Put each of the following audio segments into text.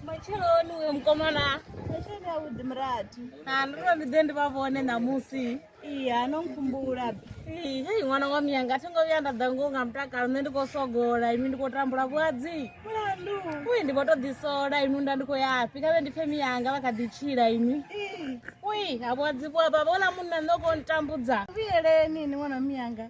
Matsheloni uyo mukomana. Matsheloni avhuḓi murathu. Na ndo ri ndi ḓe ndi vha vhone ṋamusi. Iya, no nkhumbula. Ee, hei ṅwana wa miyanga a thi ngo vhuya nda ḓa ngoho nga mutakalo nṋe ndi khou sogola inwi ndi khou tambula vhuadzi. Mulandu. Ui ndi vho to ḓisola inwi nda ndi khou yafhi kha vhe ndi pfe miyanga vha kha ḓi tshila inwi. Ui ha vhuadzi vhu avha vhola munna nṋe u khou ntambudza. Vhuyeleni ni ṅwana wa miyanga.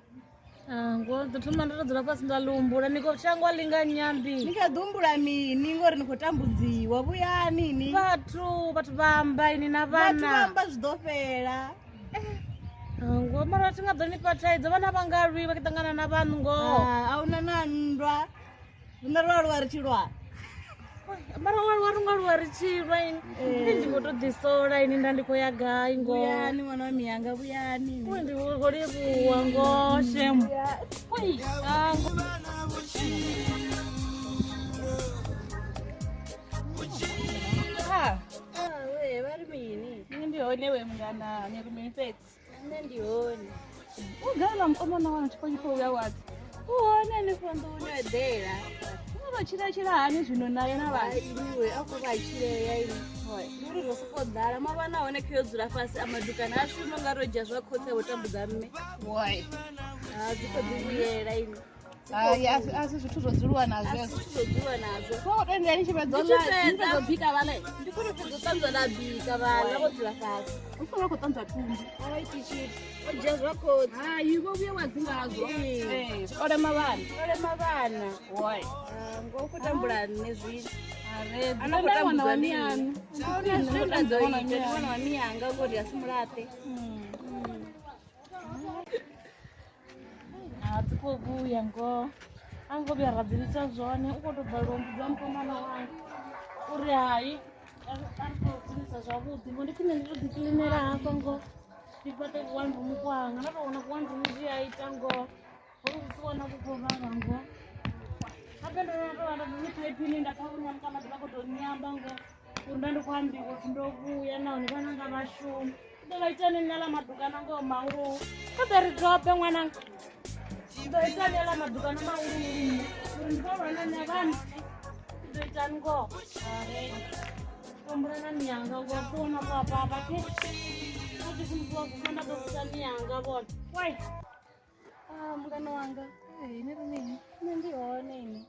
Ah, ngo ḓo thoma nda to dzula fhasi nda ḽi humbula ni khou shango a ḽi nga nyambi. Ni kha ḓi humbula mini ngori ni khou tambudziwa vhuyani ni. Vhathu vhathu vha amba ini na Vhathu vhana. vha amba zwi ḓo fhela. Ngo mara thi nga ḓo ni fha thaidzo vhana vha nga lwi vha tshi ṱangana na vhaṋu ngoho. Ah, a huna na nndwa. Riṋe ro aluwa ri tshi lwa. Mara wa lwa ri nga lwa ri tshi lwa ini. Ndi ndi khou to ḓisola ini nda ndi khou ya gai ngoho. Vhuyani ṅwana wa miyanga vhuyani. Ui ndi khou livhuwa ngoho shemu. Ui ah, ngo. Ah, we vha ri mini? Nṋe ndi hone we mungana ni ri mini fhedzi. Nṋe ndi hone. U gai ḽa mukomana wanu tshifho tshi khou vhuya wadzi. U hone hanefho nḓuni o eḓela. U vho tshila tshila hani zwino naye na vhana? Iwe a khou vha tshilea ini. Ndi uri ro sokou ḓala mavhana hone khe yo dzula fhasi a madukana a shuma nga ro dzhia zwa khotsi a vho tambudza mme. Wai. Ha dzi khou ḓi vhuyela ini. Hai a si zwithu zwo dzuliwa nazwo A si hezwo. zwithu zwo dzuliwa nazwo. Vho to endela ni tshi fhedza Ndi tshi u ḽa, ni fhedza- fhedza u bika vhaḽa. Ndi khou tou fhedza u ṱanzwa nda bika vhaḽa vho dzula fhasi. U fanela khou ṱanzwa thumbu. A vha iti tshithu. O dzhia zwa khotsi. Hai vho vhuye wa dzi ngazwo. Ee. Ee, o lema vhana. O lema vhana. Wai. Ah, ngoho u khou tambula nṋe zwino. Are, A no khou ṅwana tambudzwa wa ndi mianu. nnyi? Ahuna zwine nda ḓo ita ndi ṅwana wa miyanga ngori a si mulaṱe. A dzi khou vhuya ngoho. A ngo vhuya ra dzi litsha zwone u khou tou balelwa u mbudza mukomana wanga uri hai a ri khou khwinisa zwavhuḓi ngo ndi khwine ndi to ḓi kiḽinela hafha ngoho ndi fhaṱe ku one room kwanga nda tou wana ku one room zwi a ita ngoho holu kusiwana ku khou vhavha ngoho. Habe ndo no tou wana phaipini nda pfa vho nyamuka maḓi vha khou tou nyamba ngoho uri nda ndi khou ambiwa upfhi ndo vhuya nahone vhananga vha shuma. U ḓo vha itani nṋe aḽa madukana ngoho mahuluhulu kha ḓe ri dobe ṅwananga. U ḓo itani aḽa madukana mahuluhulu nṋe uri ndi khou lwa na nṋe vhana. U ḓo itani ngoho. Humbula na miyanga ngoho kuona kwa baba ke. Futhi simbuwa kufana ḓo vusa miyanga vhona. Wai. Ah, mungana wanga. Ee, ni ri mini? Nṋe ndi hone ini.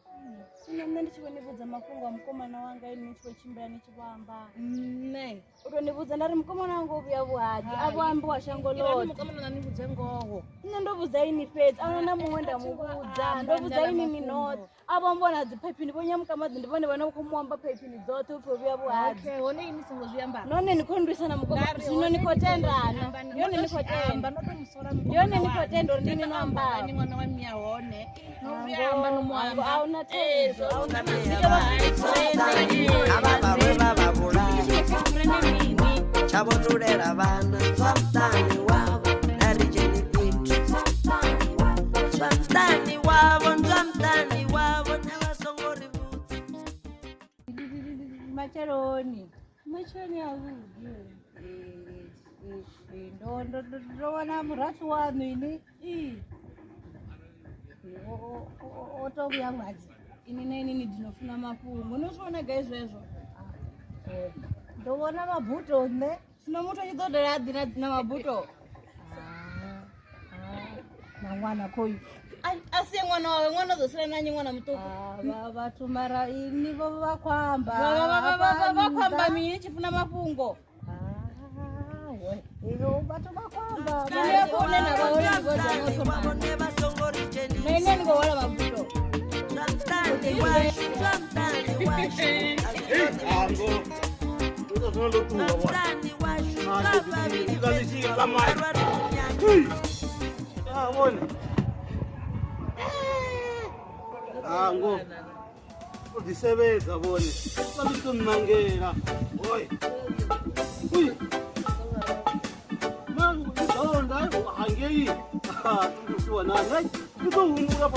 Zwino nṋe ndi tshi vho ni vhudza mafhungo a mukomana wanga ini ni tshi vho tshimbila ni tshi vho amba. Nṋe. U tou ni vhudza nda ri mukomana wanga o vhuya vhuhadzi a vho ambiwa shango Irani ḽoṱhe. mukomana na ni vhudze ngoho. Nṋe ndo vhudza ini fhedzi, ahuna na muṅwe nda mu vhudza. Ndo vhudza ini ni noṱhe. A vho ambiwa na dzi phaipini vho nyamuka maḓi ndi vhone vhane vha khou mu amba phaipini dzoṱhe upfhi o vhuya vhuhadzi. Okay, hone ini songo zwi amba. Nahone ni khou ndwisa na mukomana zwino ni khou tendana. Yone ni khou tenda. Amba no to musola mukomana. Yone ni khou tenda uri ndi ni no ambaho. Ni ṅwana wa miya hone. No vhuya amba no mu amba. A huna thaidzo. A huna Avha vhalwe vha vha vhulaya tsha vho dzulela vhana zwa muṱani wavho a ri dzheni fhethu zwa muṱani wavho zwa muṱani wavho na vha songo ri vhudza. Matsheloni. Matsheloni avhuḓi. Ndo wana murathu waṋu ini o to vhuya vhuhadzi. Ini na ini ni dino funa mafhungo. No zwi vhona gai zwezwo? Ndo vhona mabuto nṋe. Zwino muthu a tshi ḓo dala a ḓi na mabuto. Na ṅwana khoyu. A sie ṅwana wawe, ṅwana u ḓo sala na nnyi ṅwana muṱuku? Vhathu mara ini vho vha khou amba. Vha khou amba mini tshi funa mafhungo? Vhathu vha khou amba. Ini hafho hune na vha hone ni vho dzhena u thoma. Vhone vha songo ri dzhenisa. Na ini ni khou hwala mabuto. Zwa muṱani washu zwa muṱani washu a zwi ṱoḓi Ango. Zwa muṱani washu kha vhavhili fhedzi vha lwa ri munyanya. Ah, vhone. Ah, ngo. U ḓi sevhedza vhone vha ḓi to nnangela oi ui mazonda hangei wanani ndi ḓo humbula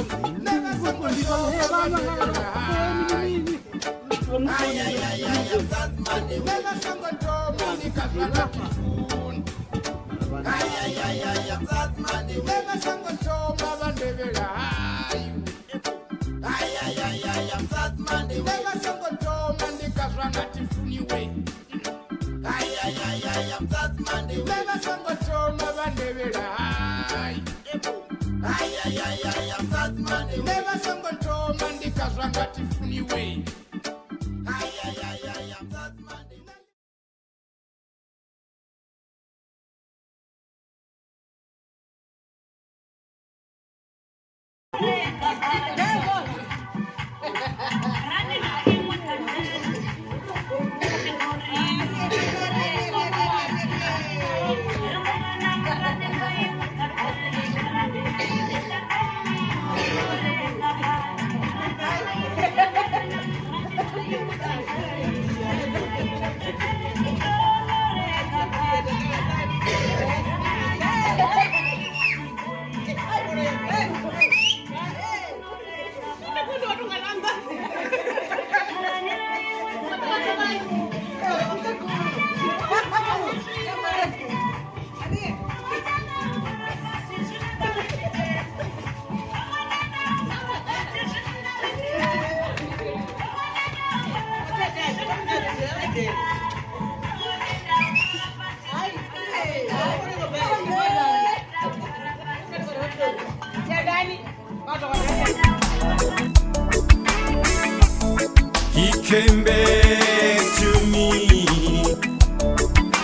He came back to me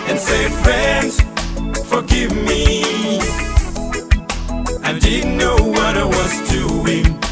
and said, friend, forgive me. I didn't know what I was doing.